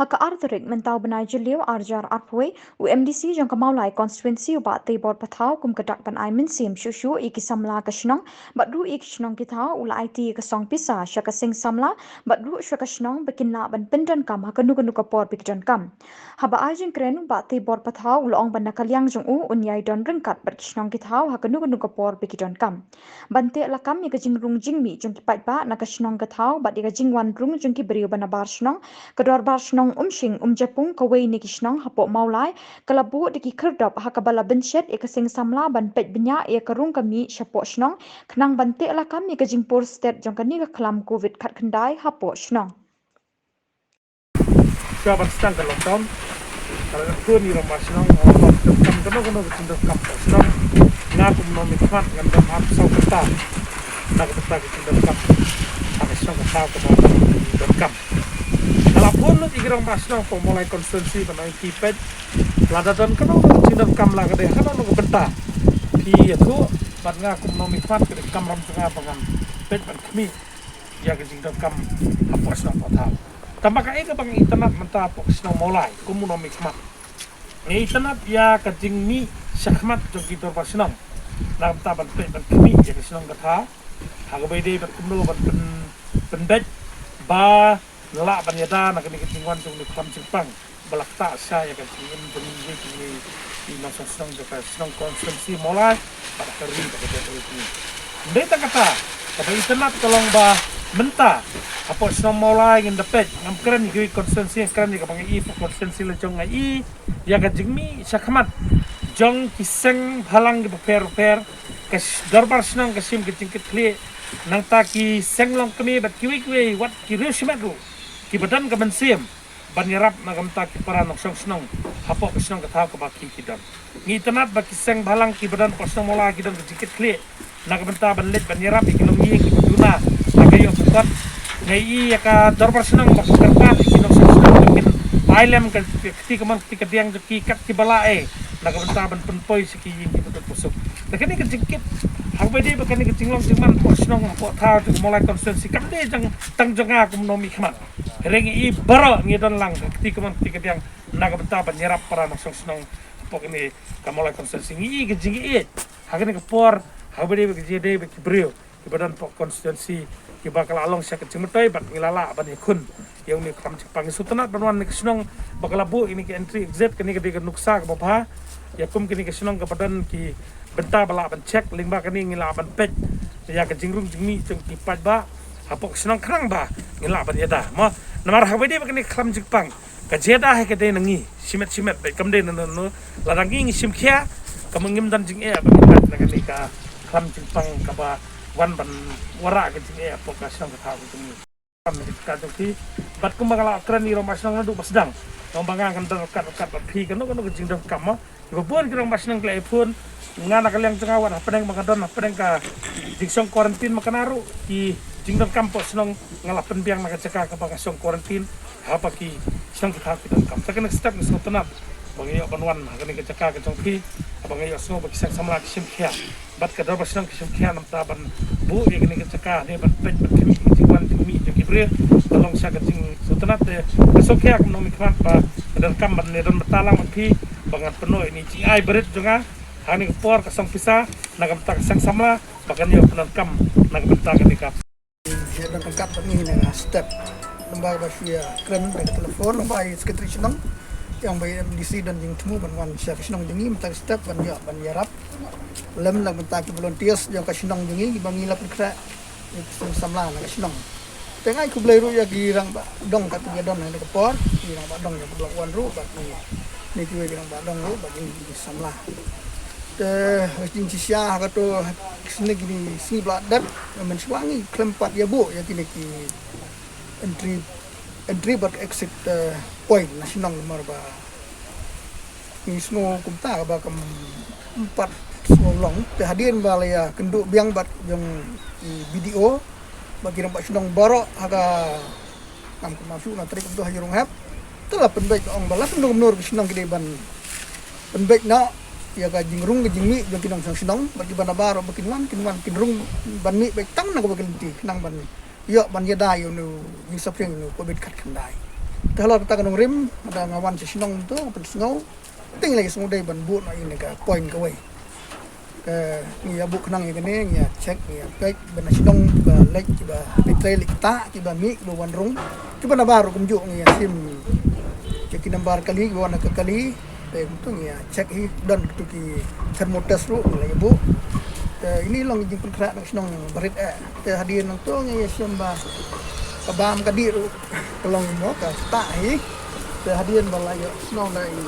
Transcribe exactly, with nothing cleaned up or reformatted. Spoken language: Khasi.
Ha ka ar tarik mynta u bnai Jylliew ar hajar arphew wei, u M D C jong ka Mawlai constituency u Bah Teibor Pathaw kum ka dak ban ai mynsiem shuh shuh ïa ki samla ka shnong bad ruh ïa ki shnong ki thaw u la aiti ïa ka song pisa sha ka seng samla bad ruh sha ka shnong ba kin lah ban pyndonkam ha kano kano ka por ba ki donkam. Haba ai jingkren u Bah Teibor Pathaw u la ong ba na ka liang jong u un ïai don ryngkat bad ki shnong ki thaw ha kano kano ka por ba ki donkam. Ban teh lakam ïa ka jingrung jingmih jong ki paidbah na ka shnong ka thaw bad ïa ka jingwan rung jong ki briew ba nabar shnong, ka dorbar shnong Umshing Umjapung kawei na ki shnong hapoh Mawlai ka la buh da ki khyrdop ha kaba la bynshet ïa ka seng samla ban peit bniah ïa ka rung ka mih shapoh shnong khnang ban teh lakam ïa ka jingpur stet jong kane ka khlam covid khatkhyndai hapoh shnong. Shuwa ban sdang ka lockdown, ka la dep khun ïa i rangbah shnong, ïa, ban donkam kano kano ka jingdonkam ka shnong. Nga kum u nongmihkhmat ngan don arphew saw kynta na ka bynta ka jingdonkam ha ka shnong ka thaw kaba donkam. Ka la phone lut ïa ki rangbah shnong hapoh Mawlai constituency ban ong ïa ki peit lada don kano kano ka jingdonkam la ka dei ha kano kano ka bynta, phi ïathuh bad nga kum u nongmihkhmat ka dei ka kamram jong nga ba ngan peit ban khmih ïa ka jingdonkam hapoh shnong hapoh thaw. Tangba kaei kaba nga itynnad mynta hapoh shnong Mawlai kum u nongmihkhmat, nga itynnad ïa ka jingmih shakhmat jong ki dorbar shnong na ka bynta ban peit ban khmih ïa ka shnong ka thaw ha kaba ïadei bad kumno ban pyn, pynbeit ba ngi lah ban ïada na kane ka jingwan jong une u khlam jingpang ba la ktah sha ïa ka jingim jong ngi, jong ngi ki nongshong shnong jong ka shnong constituency Mawlai bad ka ri bad ka jaitbynriew. Hynrei tang kata, kaba itynnad ka long ba mynta hapoh shnong Mawlai ngin da peit, ngam kren ïa kiwei ki constituency, nga kren ïa kaba nga i hapoh constituency la jong, nga i ïa ka jingmih shakhmat jong ki seng bhalang kiba pher bapher, ka sh-, dorbar shnong ka shim ka jingkitkhlieh, nangta ki seng longkmie bad kiwei kiwei wat ki riew shimet ruh kiba don ka mynsiem ban ïarap na ka bynta ki para nongshong shnong hapoh ka shnong ka thaw kaba ki, ki don. Ngi itynnad ba ki seng bhalang kiba don hapoh shnong Mawlai ki don ka jingkitkhlieh na ka bynta ban leit ban ïarap ïa ki longïing kiba duna na ka ïoh ka kot. Nga i ïa ka dorbar shnong ba ka kyrpad ïa ki nongshong shnong ba kin ai lem ka kti kamon kti kadiang jong ki kat kiba lah eh na ka bynta ban pynpoi sha ki ïing kiba duk ba suk. Te kane ka jingkit ha kaba ïadei bad kane ka jinglong jingman hapoh shnong hapoh thaw jong ka Mawlai constituency kam dei tang jong nga kum u nongmihkhmat. Hynrei ngi i baroh ngi don lang ka kti kamon kti kadiang na ka bynta ban ïarap para nongshong shnong hapoh kane ka Mawlai constituency. Ngi i ka jingïeit ha kane ka por ha kaba ïadei bad ka jingïadei bad ki briew kiba don hapoh constituency kiba ka la long sha ka jingmyntoi bad ngi la lah ban ïakhun ïa une u khlam jingpang. Ngi sngewtynnad ban wan kane ka shnong ba ka la buh ïa kane ka entry exit, kane ka dei ka nuksa kaba bha ïa kum kane ka shnong kaba don ki bynta ba lah ban check, lyngba kane ngi lah ban peit ïa ka jingrung jingmih jong ki paidbah hapoh ka shnong khnang ba ngi lah ban ïada mo. Namar ha kaba ïadei bad kane ka khlam jingpang, ka jingïada hi ka dei na ngi shimet shimet beit, kam dei na uno uno. Lada ngi ngi shim khia, ka ma ngim don jingeh ba ngin lait na kane ka khlam jingpang kaba wan ban wanrah ka jingeh hapoh ka shnong ka thaw ka jong ngi. Kam na ka jaka jong phi bad kumba nga la kren ïa i rangbah shnong naduh ba sdang, ong ba nga ngan don ryngkat ryngkat bad phi kano kano ka jingdonkam mo. Kiba bun ki rangbah shnong ki la ïa phone, nga na ka liang jong nga wat hapdeng ba nga don hapdeng ka jingshong quarantine ma kane ruh ki jingdonkam hapoh shnong nga la pynbiang na ka jaka kaba nga shong quarantine ha ba ki shnong ki thaw ki donkam. Te kane ka step nga sngewtynnad ba nga ïoh ban wan ha kane ka jaka ka jong phi, haba nga ïohsngew ba ki seng samla ki shim khia bad ka dorbar shnong ki shim khia namar ban buh ïa kane ka jaka ne ban peit ban khmih ïa ka jingwan jingmih jong ki briew. Ka long sha ka jingsngewtynnad, te nga sngewkhia kum u nongmihkhmat ba nga donkam ban ïadon bynta lang bad phi ba ngan pynnoh ïa kane ka jingai barit jong nga ha kane ka por, ka song pisa na ka bynta ka seng samla ba kan ïoh pyndonkam na ka bynta kane ka. Ïa don ryngkat bad ngi na ka step. Namar ba shu ïa kren da ka telephone, namar ïa secretary shnong, ïa ong ba ïa M D C don jingthmu ban wan sha ka shnong jong ngi mynta ka step ban ïoh ban ïarap lem na ka bynta ki volunteers jong ka shnong jong ngi kiba ngi la pynkhreh ïa ki seng samla na ka shnong. Te nga ai khublei ruh ïa ki rangbah dong katto katne don ha kane ka por, ki rangbah dong ïa ka Block One ruh bad ki, ne kiwei ki rangbah dong ruh bad ki, ki samla. Te ka jingshisha ha kato ka sngi, kine ki sngi ba la dep, mynshwa ngi khlem pat ïa buh ïa kine ki entry, entry bad exit, eh, point na shnong namar ba ngi sngew kumta ba kam pat sngew long. Te hadien ba la ïa kynduh biang bad jong i B D O bad ki rangbah shnong baroh ha ka, ngam kynmaw shuh na tarik, kumto ha Jrong Hep, te la pynbeit, ong ba la kumno kumno ruh ki shnong ki dei ban pynbeit noh ïa ka jingrung ka jingmih jong ki nongshong shnong bad kiba nabar ba kin wan, kin wan kin rung ban mih beit tang na kaba ki lynti khnang ban ïoh ban ïada ïa une u jingsaphriang ïa une u covid khatkhyndai. Te halor kata ka nongrim, lada nga wan sha shnong to, pynsngew, te ngi la ïasngew dei ban buh noh ïa kane ka point kawei. Te ngi ïa buh khnang ïa kane, ngi ïa check, ngi ïa peit, ban shnong kiba leit, kiba peit trei leit ktah, kiba mih, kiba wan rung, kiba na bar ruh kumjuh ngi ïa shim. Check ki number kali, kiba wan na ka kali, te kumto ngi ïa check hi, don kitu ki thermo test ruh, ngi la ïa buh. Te ine long jingpynkhreh na ka shnong barit eh. Te hadien nangto ngi ïa shim ba ka bam ka dih ruh ka long mo ka ktah hi. Te hadien ba la ïoh shnong da i